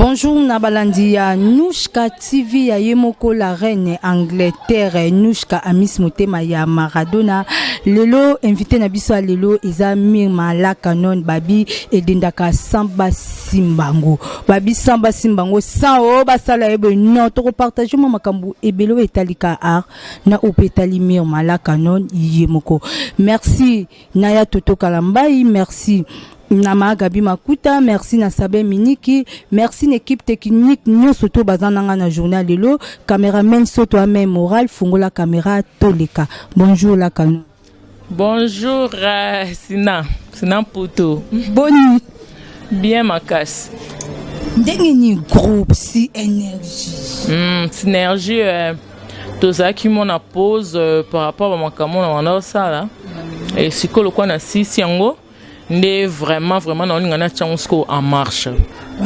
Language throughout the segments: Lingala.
Bonjour na balandi ya Nouchka TV ya ye moko la reine Angleterre Nouchka Amis Motema ya Maradona. Lelo invité na biso ya lelo eza Mirma la Canon babi edendaka samba simbango. Babi samba simbango sans o basala ye boye non toko partager mwa makambo ebele oyo etalika art na oyo mpe etali Mirma la Canon ye moko. Merci Naya Toto Kalambayi, merci na ma Gabi Makuta, merci na Sabin Miniki, merci na équipe technique nyonso to baza nanga na journal lelo, cameraman soto ame moral fungola caméra toleka. Bonjour la Canon. Bonjour Sina, Sina Mputu. Boni. Bien makasi. Ndenge ni groupe si énergie. Synergie tozalaki mona pause par rapport ba makambo na wana osala. Et sikoyo lokola na sisi yango nde vraiment vraiment naolinga natia yango sikoyo en marche.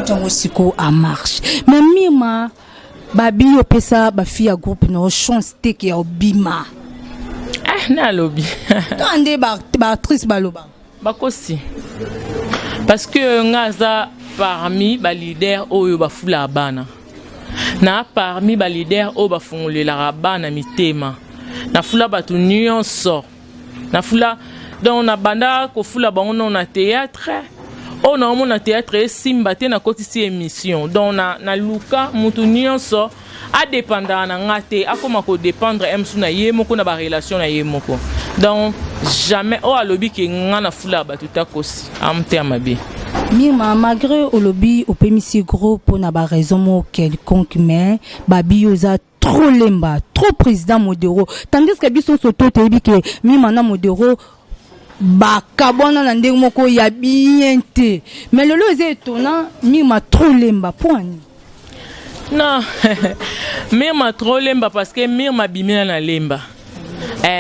Yango sikoyo en marche. Mais Mirma babi opesa bafille ya groupe na chance te ke ya obima. Ah, nalobi. Kaka nde baactrice baloba. Bakosi. Parce que nga aza parmi ba leader oyo bafulaka bana. Na parmi ba leader oyo bafungolelaka bana mitema. Nafula bato nyonso. Nafula donc na banda kofula bango non na théâtre. Oyo naomona théâtre esimba te nakotisi émission. Donc na luka mutu nyonso adépendaka na nga te, akoma kodépendre msu na ye moko na barelation na ye moko. Donc jamais oyo alobi ke nga nafulaka bato takosi amte ya mabe. Mirma, malgré olobi opemisi groupe mpona baraison moko quelconque, mais babi oza trop lemba, trop président Modero, tandis que biso nyonso to toyebi ke Mirma na Modero bakabwana na ndenge moko ya bien te. Mais lelo eza étonnant, Mirma trop lemba mpo ani? Non, Mirma trop lemba parce que Mirma abimela na lemba.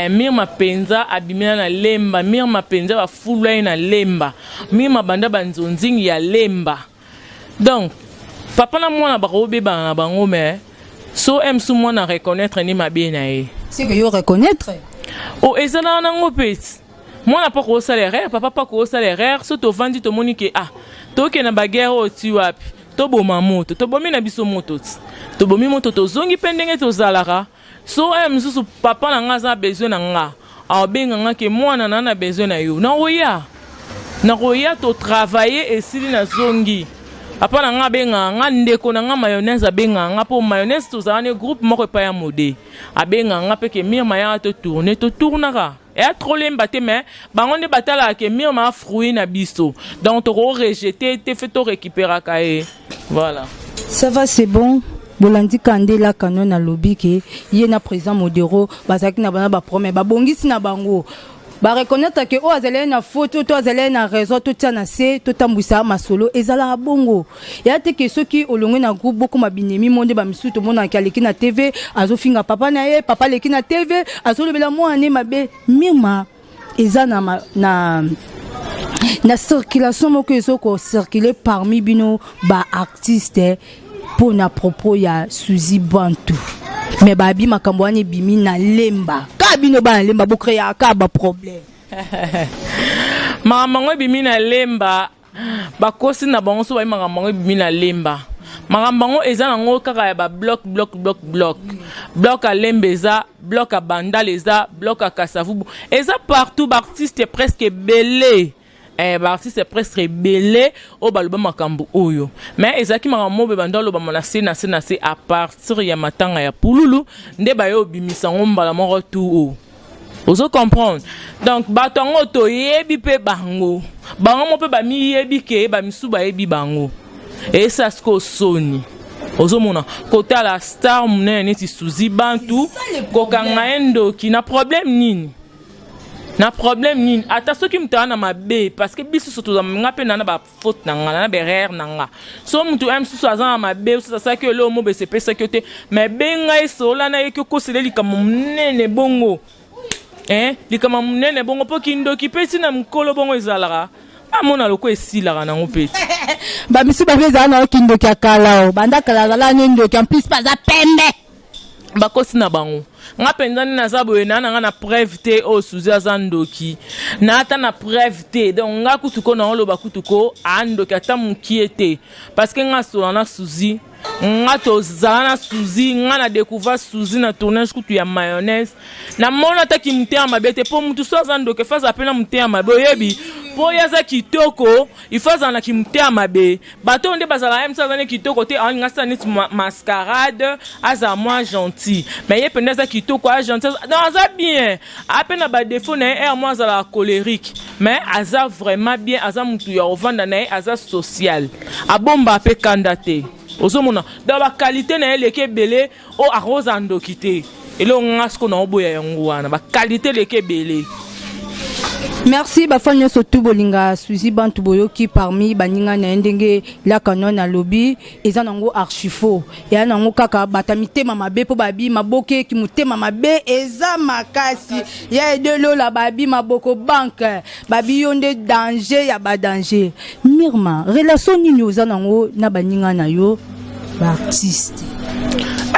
Mirma mpenza abimela na lemba. Mirma mpenza bafulwa ye na lemba. Mirma banda banzonzingi ya lemba. Donc papa na mwana bakobebana na bango, mais so msu mwana reconnaître ni mabe na ye. C'est que yo reconnaître. O ezalaka nango mpe ti mwana mpo koosala erreur, papa mpo koosala erreur. So tovandi, tomoni ke ah, tokende na baguerre oyo ti wapi? Toboma moto, tobomi na biso moto, ti tobomi moto, tozongi mpe ndenge tozalaka. So aya mosusu papa na nga aza besoin na nga, aobenga nga ke mwana na besoin na yo, nakoya, nakoya, totravaille, esili, nazongi. Papa na nga abengaka nga, ndeko na nga Mayonnaise abengaka nga, mpo Mayonnaise tozala ne groupe moko epai ya Mode, abengaka nga mpe ke Mirma yaka totourne, totournaka. Eya trop lemba te, mais bango nde batalaka ke Mirma fruit na biso, donc tokorejeter te, fe torécupéraka ye, voilà. Ça va, c'est bon. Bolandi kandela Canon alobi ke ye na président Modero bazalaki na bana baproblème, babongisi na bango, bareconnaître ke oyo azali na faute to azali na raison, totia na se, totambwisa masolo. Ezalaka bongo ya te ke soki olongwe na groupe bokoma binemi mo nde bamisusu tomonaka aleki na TV azofinga papa na ye, papa aleki na TV azolobela mwana ne mabe. Mirma eza na circulation moko ezokocircule parmi bino baartiste mpona propos ya Suzy Bantu, mais babi makambo wana ebimi na lemba kaka bino bana lemba bocréaka kaka baproblème. Makambo yango ebimi na lemba, bakosi na bango. So bayi makambo yango ebimi na lemba, makambo yango eza nango kaka ya babloc, bloc, bloc, bloc, bloc ya lemba eza bloc ya Bandal, eza bloc ya Kasavubu, eza partout. Baartiste presque ebele, baartiste presque ebele oyo baloba makambo oyo, mais ezalaki makambo moko banda olobama na se na se na se. À partir ya matanga ya Pululu nde baye obimisa yango mbala moko tu o ozo comprendre. Donc bato yango toyebi mpe bango, bango mo mpe bamiyebi ke bamisu bayebi bango. Esa sikoyo soni, ozomona kotala star monene neti Suzi Bantu, kokanga ye ndoki na problème nini? Na problème nini? Ata soki moto aza na mabe, parce que biso so toza, nga mpe na bafaute na nga, na baerreur na nga. So moto ya mosusu aza na mabe, mosusu asalaki eloko mo besepesaki yo te, mais benga ye, solola na ye, ki okosela likambo monene bongo, eh, likambo monene bongo mpo kindoki mpe ntina mokolo bongo ezalaka amona loko esilaka nango mpe ti. Bamisu babi ezala na kindoki ya kala, o banda kala azala ne ndoki, en plus mpe aza pembe. Bakosi na bango. Nga mpenza nde naza boye, naa na nga na preuve te oyo Suzi aza ndoki, na ata na preuve te. Donc nga kutu ko naoloba kutu ko andoki ata mokie te, parce que nga asola na Suzi, nga tozala na Suzi, nga na découvrir Suzi na tournage kutu ya Mayonnaise. Namona ata kimotema mabe te, mpo mutu so aza ndoki efa aza mpe na motema mabe. Oyebi, mpo ye aza kitoko, ifo azala na kimotema mabe. Bato oyo nde bazalaka ye mosu aza ne kitoko te, alinga asala neti mascarade, azala mwa gentil, mais ye mpenza aza kitoko, aza gentil, donc aza bien. Ape na badefo na ye, ere mwa azalaka colérique, mais aza vraiment bien. Aza mutu ya kovanda na ye, aza social, abomba mpe kanda te. Ozomona, donc baqualité na ye eleki ebele. Oyo akozala ndoki te. Eloko nga siko na oboya yango wana, baqualité eleki ebele. Merci bafan nyonso tu bolinga Suzi Bantu. Boyoki parmi baninga na ye ndenge Lakanon alobi, eza nango archifaux, eya nango kaka bato ya mitema mabe, mpo babi maboke eki motema mabe eza makasi ya edelola. Babi maboko banke, babi yo nde danger ya badanger. Mirma, relation nini oza nango na baninga na yo baartiste?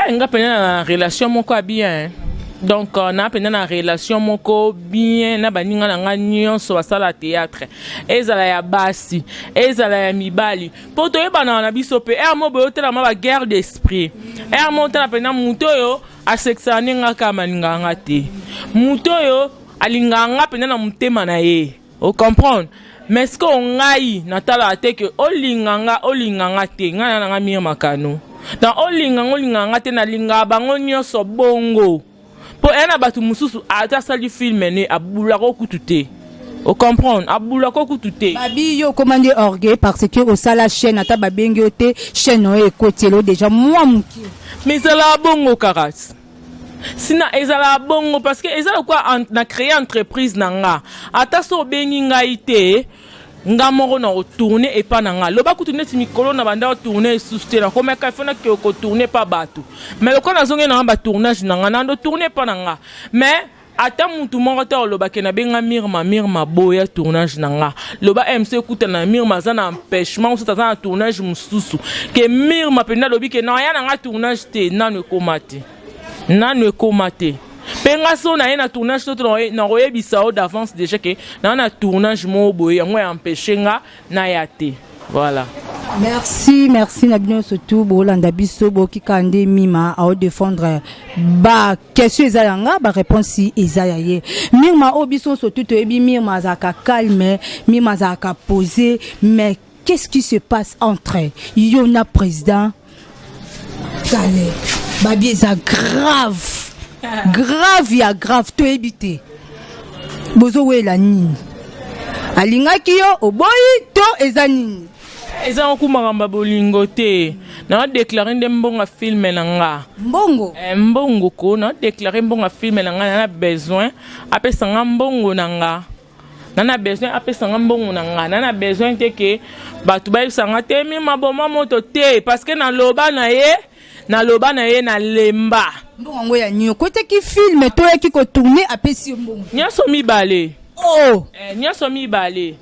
Eh, nga mpenza na relation moko ya bien. Donc na mpenza na relation moko bien na baninga na nga nyonso basala théâtre, ezala ya basi, ezala ya mibali, mpo toyebanaka na biso. Mpe ere mo boye otalama baguerre d'esprit, ere mo otala mpenza moto oyo asekisaka nde nga kaka malingaka nga te, moto oyo alingaka nga mpenza na motema na ye, ocomprendre. Mais sikoyo ngai natalaka te ke olinga nga, olinga nga te. Ngai na nanga Mire Makano, donc olinga nga, olinga nga te, nalingaka bango nyonso bongo. Mpo eya na bato mosusu, ata asali film ne, abulaka okutu te, ocomprendre, abulaka okutu te. Babi yo okoma nde orgueil parce que osala chaîne, ata babengi yo te, chaîne oyo ekotiela yo déjà mwa mokie. Mais ezalaka bongo kaka sina, ezalaka bongo parce que eza lokola na créer entreprise na nga. Ata so obengi ngai te, nga moko na kotourne epa na nga. Loba kutu neti mikolo na banda kotourne lisusu te, nakomaka ifo nakeke kotourne epa bato, mais lokola nazongi na nga batournage na nga, nando tourne epa na nga. Mais ata mutu moko te olobake nabenga Mirma, Mirma boya tournage na nga. Loba mc ekutana na Mirma, aza na empêchement, mosusu aza na tournage mosusu, ke Mirma mpenza alobi ke na aya na nga tournage te. Nanu ekóma te, nanu ekóma te. Mpe nga so na ye na tournage to nakoyebisa yo d'avance déjà ke naa na tournage moko boye, yango ya empêche nga naya te. Voilà. Merci, merci na bino surtout bolanda biso. Bokika nde Mima aodéfendre, baquestion eza ya nga, baréponse eza ya ye. Mirma oyo biso surtout toyebi, Mirma azalaka calme, Mirma azalaka posé, mais qu'est-ce qui se passe entre yo na président Caleb? Babi eza grave, grave ya grave, toyebi te bozowela nini. Alingaki yo, oboyi, to eza nini? Eza nku makambo ya bolingo te. Naodeklare nde mbongo ya film na nga. Mbongo? Eh, mbongo ko naodeklare mbongo ya film na nga. Na besoin apesa nga mbongo na nga, na besoin apesa nga mbongo na nga. Na besoin te ke bato bayebisa nga te mi maboma moto te, parce que naloba na ye, naloba na ye, nalemba. Mbongo yango ya nini? Okotaki film to oyaki kotourne, apesi yo mbongo? Nyonso mibale. Oh. Eh, nyonso mibale,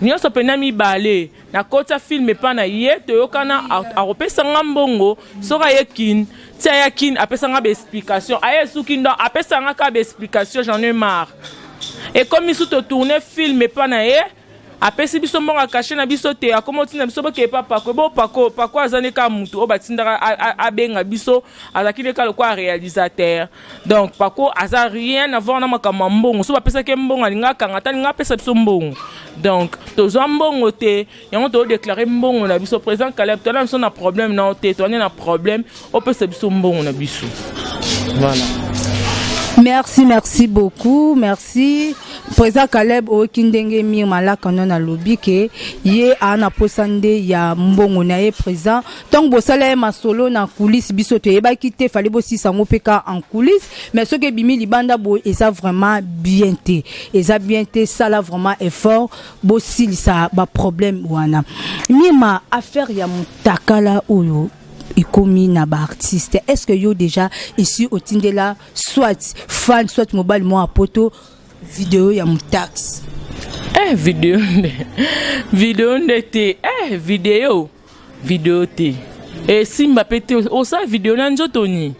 nyonso mpenza mibale. Nakota film epa na ye, toyokana akopesa nga mbongo soki aye Kine. Ti aya Kine, apesa nga baexplication, aye esuki ndo apesa nga kaka baexplication. J'en ai marre. Ekomi su totourne film epa na ye, apesi biso mbongo akashe na biso te. Akoma otinda biso bokee pa Pako. Bo Pako, Pako aza nde kaka mutu oyo batindaka abenga biso, azalaki nde kaka lokola réalisateur. Donc Pako aza rien à voir na makambo ya mbongo. So bapesaki ye mbongo, alinga akanga ata alinga apesa biso mbongo. Donc tozwa mbongo te, yango todeklare mbongo na biso. Président Caleb, toza na biso na problème na yo te, toza na problème opesa biso mbongo na biso. Voilà. Merci, merci beaucoup, merci président Caleb. Oyoki ndenge Mirma Lakano nalobi ke ye aa na posa nde ya mbongo na ye. Président, ntango bosala ye masolo na coulisse, biso toyebaki te. Fallait bosisa yango mpe ka en coulisse, mais soki ebimi libanda boye, eza vraiment bien te, eza bien te. Sala vraiment effort, bosilisa baproblème wana. Mirma, affaire ya motakala oyo ekomi na baartiste, est ce que yo déjà esi otindela soit fan, soit mobali moko ya poto video ya motax? Eh, video nde, video nde te. Eh, video, video te, esimba mpe te. Osala video na nzoto ni?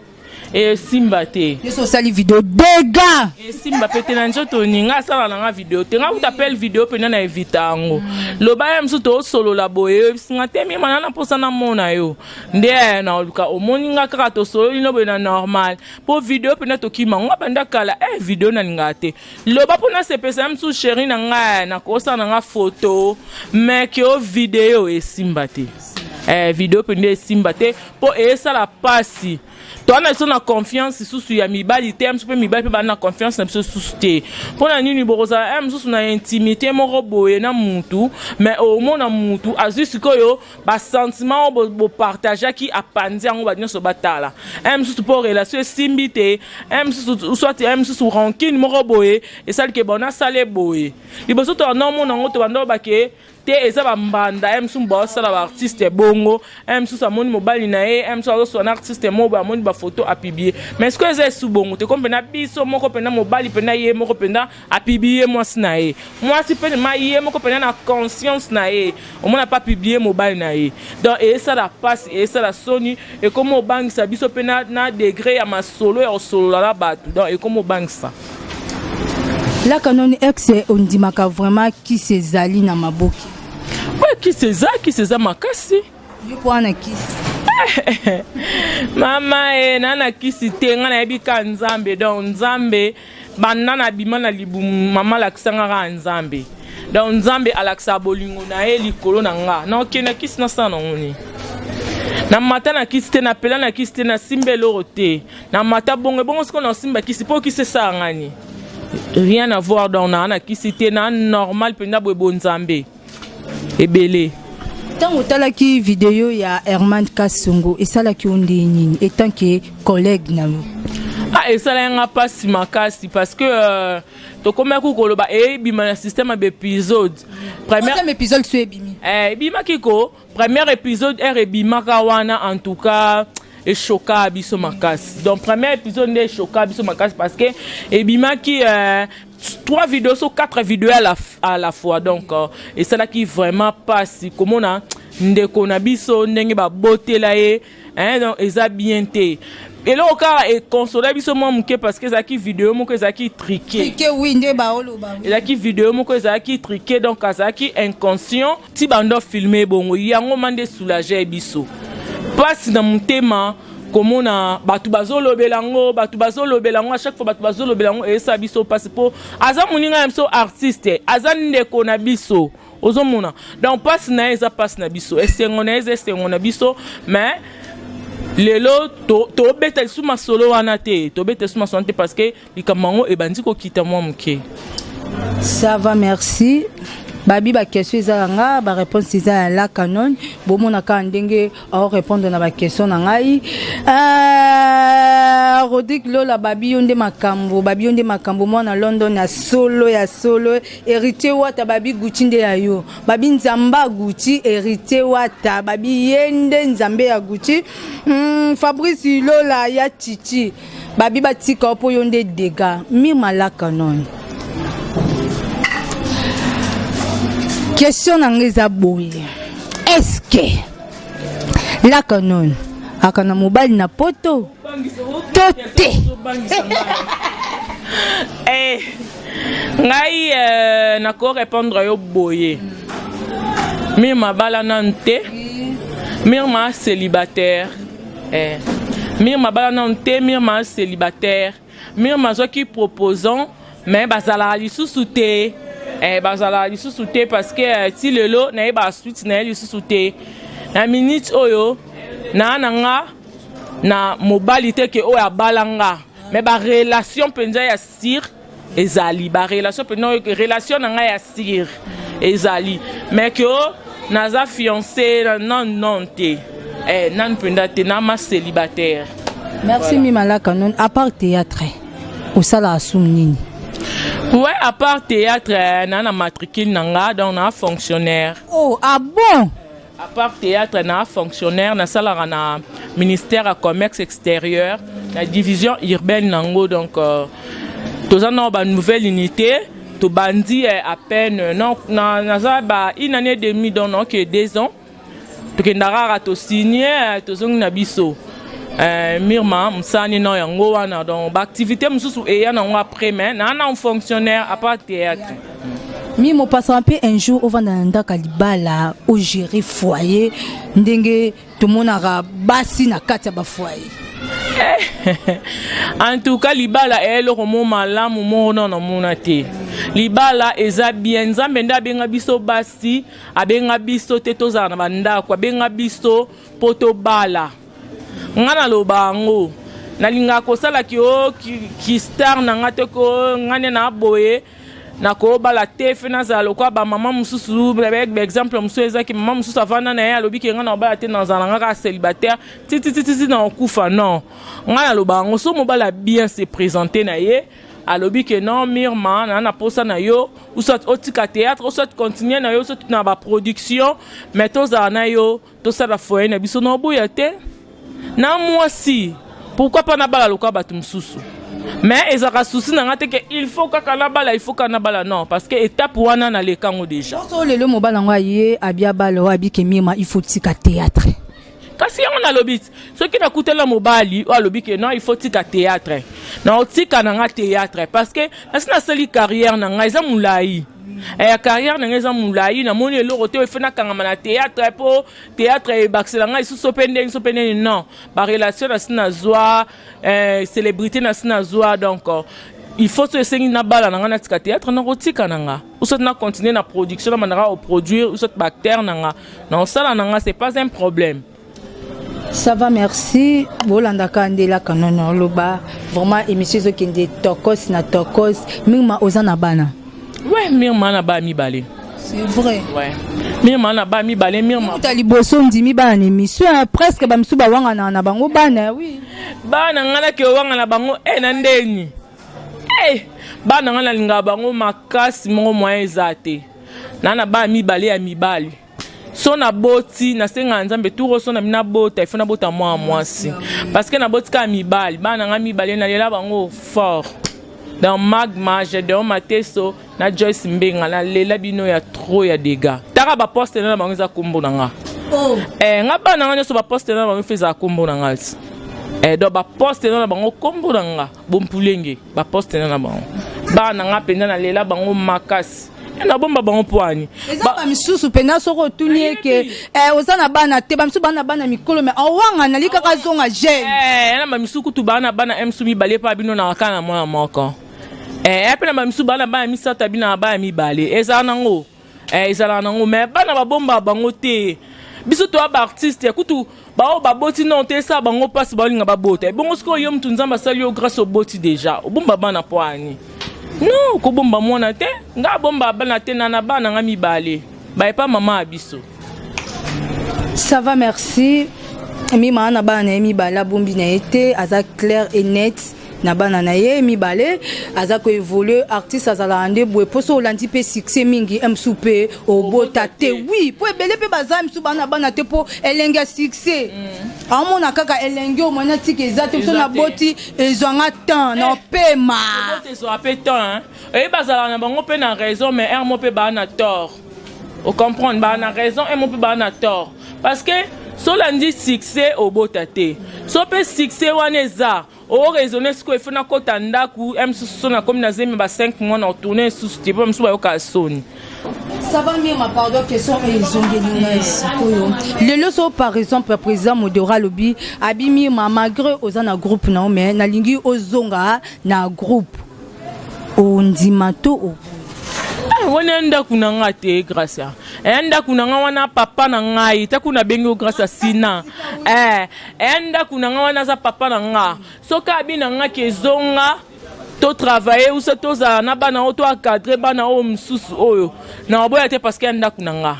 Esimba te. Yesu osali video dega. Esimba pe te na nzoto ni nga asala na nga video te. Nga kuta appel video pena na evita yango. Loba ya mosusu tosolola boye oyebisi nga te mima na na mposa namona yo. Nde eh, na oluka omoni nga kaka tosololi no boye na normal. Po video pena tokima ngo banda kala eh video nalingaka te. Loba mpo nasepesa ya mosusu chéri na nga eh, nakosala na nga photo mais ke o video esimba te. Eh, video mpenza esimba te mpo esala pasi. Toza na biso na confiance lisusu ya mibali te, mosusu mpe mibali mpe baa na confiance na biso lisusu te. Mpo na nini bokozala eh, mosusu na intimité moko boye na mutu, mais omona mutu azwi sikoyo basentiment oyo bopartageaki, apanzi yango bato nyonso batala. Eh, mosusu mpo relation esimbi te, eh, mosusu soit eh, mosusu rancune moko boye esali ke bon nasala boye. Liboso tobanda omona yango, tobanda oloba ke te eza bambanda ye mosusu baosala baartiste bongo, ye mosusu amoni mobali na ye, ye mosusu azoswa na artiste moko boye amoni bafoto apiblie. Mais sikoyo eza esu bongo te, komi mpena biso moko mpena mobali mpena ye moko mpena apiblie mwasi na ye, mwasi mpe ma ye moko mpena na conscience na ye omona mpe apiblie mobali na ye. Donc esala mpasi, esala soni, ekomi obangisa biso mpe na degré ya masolo ya kosolola na bato, donc ekomi obangisa. Laka noni ex ondimaka vraiment kisi ezali na maboki. Ouais, kisi eza, kisi eza makasi. Yo po wana kisi. Mama e na na kisi te, nga nayebi ka Nzambe, donc Nzambe banda na bima na libumu mama alakisa nga kaka Nzambe. Donc Nzambe alakisa bolingo na ye likolo na nga. Na okende kisi nasala nango nini? Na mata na kisi te, na pela na kisi te, na simba eloko te. Na mata bongo bongo sikoyo na osimba kisi mpo kisi esala nga nini? Rien à voir, donc na na kisi te, na normal mpenza boye bonzambe ebele. Ntango otalaki video ya Herman Kasongo esalaki yo ndenge nini etant que collègue na yo? Ah, esalaki nga mpasi makasi parce que tokomaki koloba ebima na système ya baépisode. Première épisode so ebimi. Eh, ebimaki ko premier épisode ere ebimaka wana, en tout cas echoka biso makasi. Donc premier épisode nde echoka biso makasi parce que ebimaki 3 vidéos so 4 vidéos à la fois. Donc esalaki vraiment mpasi komona ndeko na biso ndenge babotela ye, hein, donc eza bien te. Eloko kaka econsola biso mwa moke parce que ezalaki video moko ezalaki truqué. Truqué, oui, nde baoloba. Ezalaki video moko ezalaki truqué, donc azalaki inconscient ti bando filme bongo. Yango ma nde soulage biso mpasi na motema komona bato bazolobela yango, bato bazolobela yango à chaque fois, bato bazolobela yango, eyesa biso mpasi mpo aza moninga na biso artiste, aza ndeko na biso, ozomona. Donc mpasi na ye eza mpasi na biso, esengo na ye eza esengo na biso. Mais lelo tobeta lisusu masolo wana te, tobeta lisusu masolo wana te parce que likambo yango ebandi kokita mwa moke. Ça va, merci. Babi baquestion eza ya nga, baréponse eza ya la canon. Bomona kaka ndenge aorépondre na baquestion na ngai. Rodrigue Lola, babi yo nde makambo, babi yo nde makambo, mwana London ya solo ya solo. Héritier Wata, babi Gucci nde ya yo, babi Nzamba Gucci. Héritier Wata, babi ye nde Nzambe ya Gucci. Fabrice Lola ya Chichi, babi batika mpo yo nde dega Mirma la canon. Question na ngai eza boye: est-ce la canon aka na mobali na poto to te? Eh, ngai nako répondre yo boye: Mirma abala nanu te, Mirma célibataire. Mirma abala nanu te, Mirma célibataire. Mirma azwaki proposant mais bazalaka lisusu te, bazalaka lisusu te parce que ti lelo nayebaka suite na ye lisusu te. Na minute oyo naa na nga na mobali te ke oyo abala nga, mais barelation mpenza ya sûr ezali, barelation mpenza oyo relation na ngai ya sûr ezali, mais ke o naza fiancé non, non te, nanu mpenza te, nama célibataire. Merci, voilà. Mima la canon, à part théâtre osalaka sumu nini? Ouais, à part théâtre, na matricule na nga, donc na fonctionnaire. Oh, ah bon? À part théâtre, na fonctionnaire, nasalaka na ministère ya Commerce extérieur, na division urbaine nango. Donc toza na banouvelle unité, tobandi à peine, non, naza ba une année et demie, donc naoke 2 ans. Tokendaka kaka, tosigne, tozongi na biso. Mirma mosani na yango wana. Donc baactivité mosusu eya nango après, mais naa na fonctionnaire à part théâtre. Mimo, opasaka mpe un jour ovanda na ndako ya libala, ogérer foyer ndenge tomonaka basi na kati ya bafoyer? En tout cas, libala eya eloko mo malamu moko na namona te. Libala eza bien. Nzambe nde abenga biso basi, abenga biso te tozala na bandako, abenga biso mpo tobala. Nga naloba yango, nalingaka kosalaki o ki star na nga te, ko nga nde na boye nakobala te, fe nazala lokola bamama mosusu. Baexemple mosusu ezaki mama mosusu avanda na ye, alobi ke nga na kobala te, nazala nga kaka célibataire titititi na kokufa. Non, ngai naloba yango, so mobala bien se présente na ye, alobi ke non, Mirma, naa na posa na yo, ou soit otika théâtre, ou soit continue na yo, soit na baproduction, mais tozala na yo, tosala foyer na biso, na oboya te na mwasi. Pourquoi pas nabala lokola bato mosusu? Mais ezalaka souci na nga te ke il faut kaka nabala, il faut kaka nabala. Non, parce que étape wana nalekango déjà. So lelo mobala yango aye, abi abala oyo, abike Mirma, il faut tika théâtre. Kasi yango nalobi ti, soki nakutela mobali oyo alobi ke non, il faut tika théâtre, na otika na nga théâtre, parce que nasi nasali carrière na ngai, eza molai. Ya carrière na ngai eza molai, namoni eloko te efe nakangama na théâtre mpo théâtre ebakisela ngai lisusu mpe ndenge so mpe nini. Non, barelation nasi nazwa, célébrité nasi nazwa, donc il faut so esengi nabala na ngai, natika théâtre, nakotika na nga, ou soit na continuer na production, na bandaka koproduire, ou soit baacteur na nga na osala na nga, c'est pas un problème. Ça va, merci. Bolandaka ndelaka nono oloba vraiment, émission ezokende tokos na tokos. Mirma, oza na bana? Ouais, Mirma na bana mibale. C'est vrai? Ouais, Mirma na bana mibale, Mirma. Muta liboso ndimi bana na émission, presque bamisu bawanganaka na bango bana, oui. Bana ngai nake owanga na bango e na ndeni e bana ngai nalingaka bango makasi moko, moyen eza te. Na bana mibale ya mibali. So naboti, nasengaka Nzambe turo so na nabota, ifo nabota mwana mwasi, parce que naboti kaka mibali. Bana na ngai mibale, nalela bango fort. Donc Magma, Gedeon Mateso na Joyce Mbenga, nalela bino ya trop ya dégâts. Taka baposte na bango eza kombo na nga. Oh. Nga bana nga nyonso, baposte na bango fe ezala kombo na nga ti. Donc baposte na bango kombo na nga, bompulenge baposte na bango. Bana nga mpenza nalela bango makasi. Nabomba bango mpo ani? Eza bamisusu mpenza, soki otuni eke oza na bana te, bamisusu bana na bana mikolo, mais awanga nali kaka azonga jeune. Na bamisusu kutu baa na bana msu mibale mpo bino na kaka na mwana moko. Ya mpe na bamisusu baa na bana misato, abino na bana mibale. Ezala nango, ezalaka nango, mais bana babomba bango te. Biso toya baartiste kutu, bao baboti non te, esala bango mpasi, baolinga babota. Ebongo sikoyo yo mutu Nzambe asali yo grâce, oboti déjà, obomba bana mpo ani? Non, kobomba mwana te. Nga abomba bana te, na bana nga mibale bayepa mama ya biso. Ça va, merci Mima. Na bana na ye mibale, abombi na ye te, aza clair et net na bana na ye mibale, aza koévolue. Artiste azalaka nde boye, mpo so olandi mpe succès mingi, msu mpe obota te. Oui, mpo ebele mpe baza misu bana bana te, mpo elenge ya succès aomona kaka elenge oyo mwana tika eza te. So naboti, ezwanga temps na opema. Ezwaka mpe temps. Oyebi, bazalaka na bango mpe na raison, mais un mo mpe baa na tort. Ocomprendre, baa na raison, un mo mpe baa na tort, parce que so olandi succès, obota te. So mpe succès wana eza oraisonne sikoyo, efo nakɔta ndako ya mosusu, so nakomi na zemi ba 5 mois, na otourne lisusu te, mpo mosusu bayokaka soni. Ça va Mirma, pardon, question ezongeli ngai sikoyo. Lelo so par exemple président Modora alobi, abi Mirma, malgré oza na groupe na yo, mais nalingi ozonga na groupe, ondima to o? Wana ya ndako na nga te, Gracia. Eya ndako na nga wana, papa na ngai taku nabengi yo Gracia sina. Eya ndako na nga wana, aza papa na nga. Soki abi na nga ke ezonga totravaille, uso tozala na bana oyo, toencadre bana oyo mosusu oyo, na oboya te, parce que ya ndako na nga.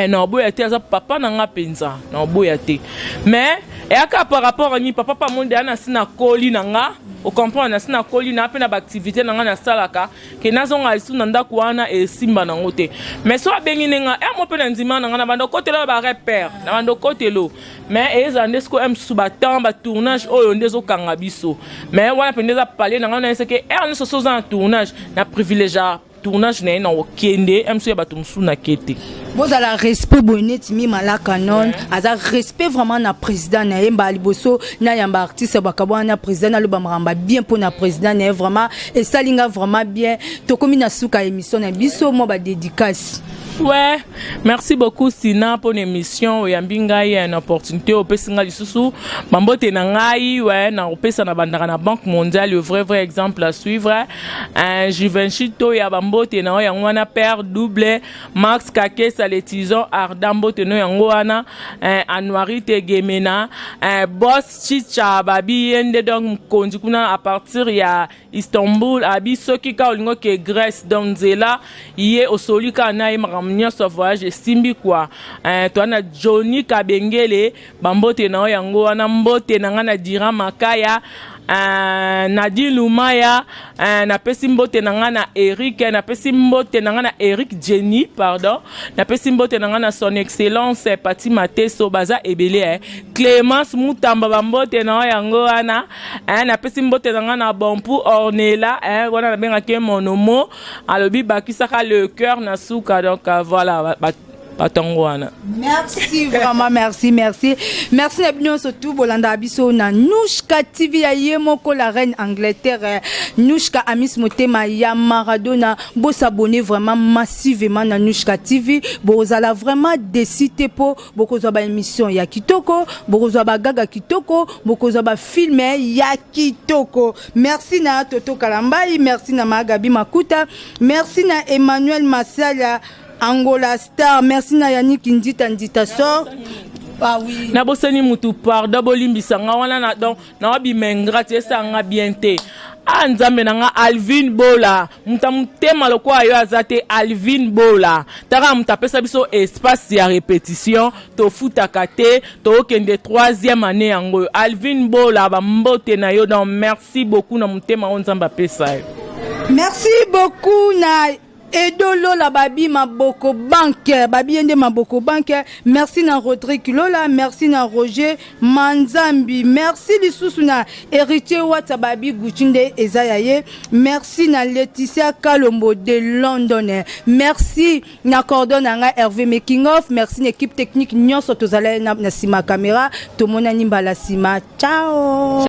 Na oboya te, aza papa na nga mpenza, na oboya te. Mais eyaka par rapport ani papa pa monde ya nasi nakoli na nga, ocomprendre, nasi nakoli na mpe na baactivité na nga nasalaka, ke nazonga lisusu na ndako wana, esimba nango te. Mais so abengi nde nga mo mpe na ndima na nga, na banda okotelo na barepere, na banda okotelo, mais ezala nde sikoyo mosusu batemps batournage oyo nde ezokanga biso. Mais wana mpenza eza pale na ngai, nayeseke heure nyonso so oza na tournage, na privilège ya tournage na ye na okende mosusu ya bato mosusu nake te. Bozala respect boye neti Mima la Canon aza respect vraiment na président na ye. Mbala liboso nayamba artiste bakabwana na président, naloba makambo bien mpo na président na ye. Vraiment esali nga vraiment bien. Tokomi na suka ya émission na biso, mwa badédicace. Ouais, merci beaucoup Sina pour l'émission. Oyambi ngai une opportunité opesi ngai lisusu bambote na ngai. Ouais, na opesa na bandaka na Banque mondiale, le vrai vrai exemple à suivre, un Givenchy to ya bambote na oyo yango wana, père double Max Kakesa, le tison Arda, mbote no yango wana, Anuari Tegemena, boss Chicha babi ye nde donc mokonzi kuna à partir ya Istanbul. Abi soki ka olingi oke Grèce, donc nzela ye osoli kaka na ye, makambo nyonso voyage esimbi kwa. Toa na Johnny Kabengele, bambote na oyo yango wana. Mbote na ngai na Dira Makaya, Nadine Lumaya, napesi mbote na ngai na Eric, napesi mbote na ngai na Eric Jenny, pardon, napesi mbote na ngai na Son Excellence Pati Mateso, baza ebele, eh. Clémence Mutamba, bambote na oyo yango wana, eh, napesi mbote na ngai na Bompu Ornela, eh, wana nabengaki monomo, alobi bakisaka le cœur na suka. Donc voilà, batongo wana. Merci vraiment, merci, merci, merci na bino nyonso tu bolandaka biso na Nushka TV ya ye moko la reine Angleterre, Nushka Amis Motema ya Maradona. Bosabonner vraiment massivement na Nushka TV, bozala vraiment déçus te mpo bokozwa baémission ya kitoko, bokozwa bagaga kitoko, bokozwa bafilm ya kitoko. Merci na Toto Kalambai, merci na Magabi Makuta, merci na Emmanuel Masala Angola Star, merci na Yannick Ndita Ndita Sor. Ah oui. Nabosani mutu, pardon, bolimbisa nga wana na donc nawabima ingrate, esanga bien te. A Nzambe na nga, Alvin Bola, moto ya motema lokola yo aza te. Alvin Bola taka moto apesa biso espace ya répétition, tofutaka te, tookende troisième année yango oyo. Alvin Bola, bambote na yo. Donc merci beaucoup na motema oyo Nzambe apesa yo. Merci beaucoup na Edo Lola babi Maboko Banque, babi ye nde Maboko Banque. Merci na Rodrigue Lola, merci na Roger Manzambi, merci lisusu na Héritier Wata babi Gucci nde eza ya ye. Merci na Laetitia Kalombo de London, merci na cordon na ngai Hervé Making of, merci na équipe technique nyonso tozala na nsima caméra. Tomonani mbala nsima, ciao.